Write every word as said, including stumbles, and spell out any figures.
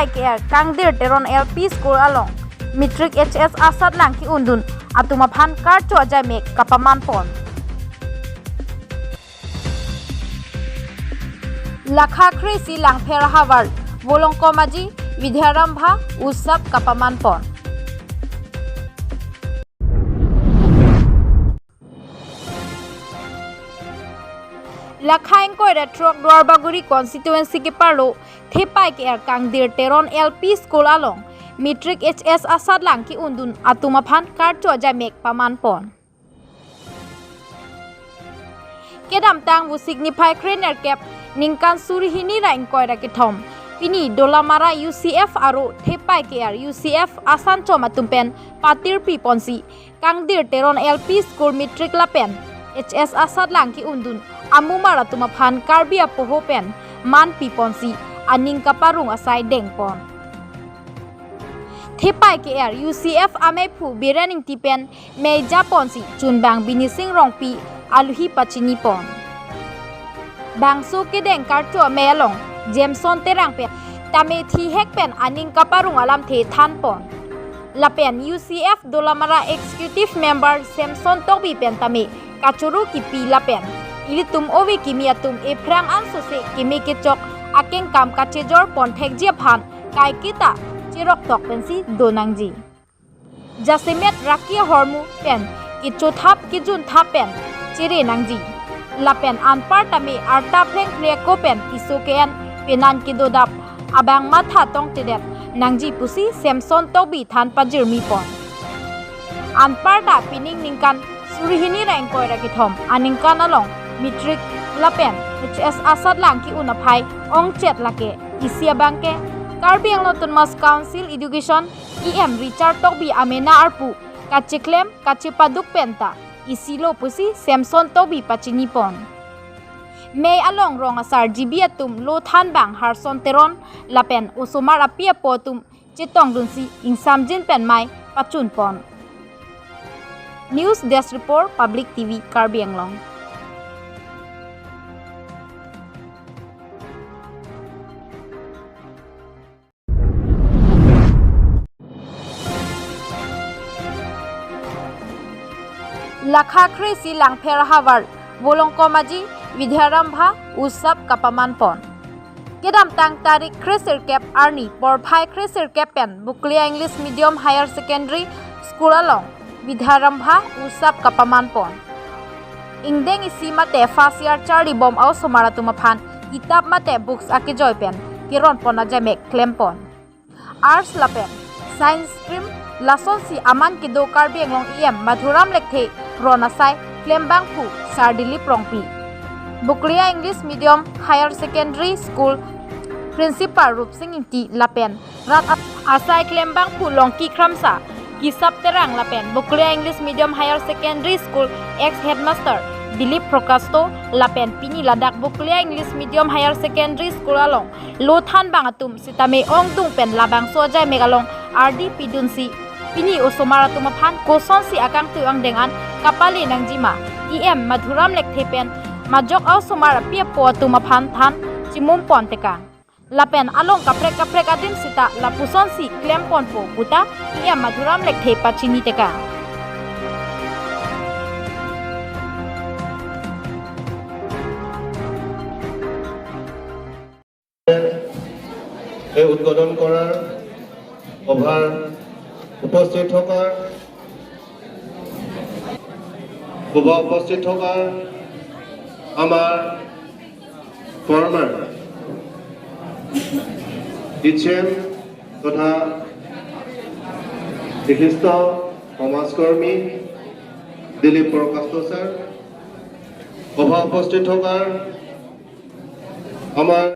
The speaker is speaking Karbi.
K R Kangdir Teron L P School along Matric H S asatlang ke-undun atum aphan karcho ajaimek kapaman pon. Lakha kre-isi Langpher ahavar Volongkom Aji Vidyarambha Utsav kapaman pon. Lakha ingkoi ra throk Duarbagori constituency keparlo Thepai K R Kangdir Teron L P School along Matric H S asatlang ke-undun atum aphan karcho ajaimek paman pon. Kedamtang Vosik niphai krenerkep, ningkan suri hini ra ingkoi ra kethom, pini Dolamara U C F aro Thepai K R U C F asanchom atum pen patirpi ponsi Kangdir Teron L P School Matric lapen H S asatlang ke-undun amumar atum aphan Karbi apoho pen manpi ponsi aning kaparong asai deng pon. Thepai K R U C F ameiphu Biren Ingti pen mei ja ponsi chunbang Binising Rongpi aluhi pachini pon. Bangso kedeng karcho amei along Jameson Terang pen tame thihek pen aning kaparong alamthe than pon. Lapen U C F Dolamara Executive Member Samson Tokbi pen tame kachoro kipi lapen ilitum ove kimi atum ephrang ansose keme kechok akengkam kachejor pon thekji aphan kaiketa cheroktok pensi do nangji. Jasemet raki ahormu pen kechothap kejunthap pen chere nangji. Lapen anpar tame arta phleng phle ako pen piso ke-en penan kedodap abang matha tongtedet nangji pusi Samson Tokbi than pajirmi pon. Anparta pining ningkan suri hini ra ingkoi ra kethom aningkan along Matric lapen H S asatlang ke-un aphai ongchet lake isi abangke Karbi Anglong Autonomous Council Education E M Richard Tokbi amena arpu kacheklem kachepaduk penta isi lo pusi Samson Tokbi pachini pon. Mei along rong asar G B atum lo thanbang Harson Teron lapen osomar api apo atum chetongdunsi ingsamjin pen mei pachun pon. News Desk Report, Public T V Karbi Anglong. Lakha kre-isi Langpher ahavar Volongkom Aji Vidyarambha Utsav kapaman pon. Kedamtang tarik kre-sirkep arni porphai kre-sirkep pen Bokolia English Medium Higher Secondary School along Vidyarambha Utsav kapaman pon. Ingdeng isi mate first year charlibom a-osomar atum aphan kitap mate books akejoi pen keron pon ajaimek klem pon. Arts lapen Science stream lasonsi aman kedo Karbi Anglong E M Madhuram Lekthe ron asai klembangphu Sir Dilip Rongpi, Bokolia English Medium Higher Secondary School Principal Rupsing Ingti lapen rat a-, asai klembangphu Longki Kramsa, Kisap Terang lapen Bokolia English Medium Higher Secondary School ex Headmaster Dilip Prakasto lapen pini ladak Bokolia English Medium Higher Secondary School along lo thanbang atum sitame ongdung pen labangso ajaimek along ardi pidunsi pini osomar atum aphan kosonsi akangtui angdeng an kapale nangjima E M Madhuram Lekthe pen majok a-osomar api apo atum aphan than chimum pon tekang. Lapen along kaprek kaprek adim sita lapusonsi klem ponpo puta E M Madhuram Lekthe pachini tekang. এই উদ্বোধন কৰাৰ সভাৰ উপস্থিত থকাৰ, সভা উপস্থিত থকাৰ আমাৰ former H M তথা বিশিষ্ট সমাজকৰ্মী দিলীপ প্ৰকাশ ছাৰ, সভা উপস্থিত থকাৰ আমাৰ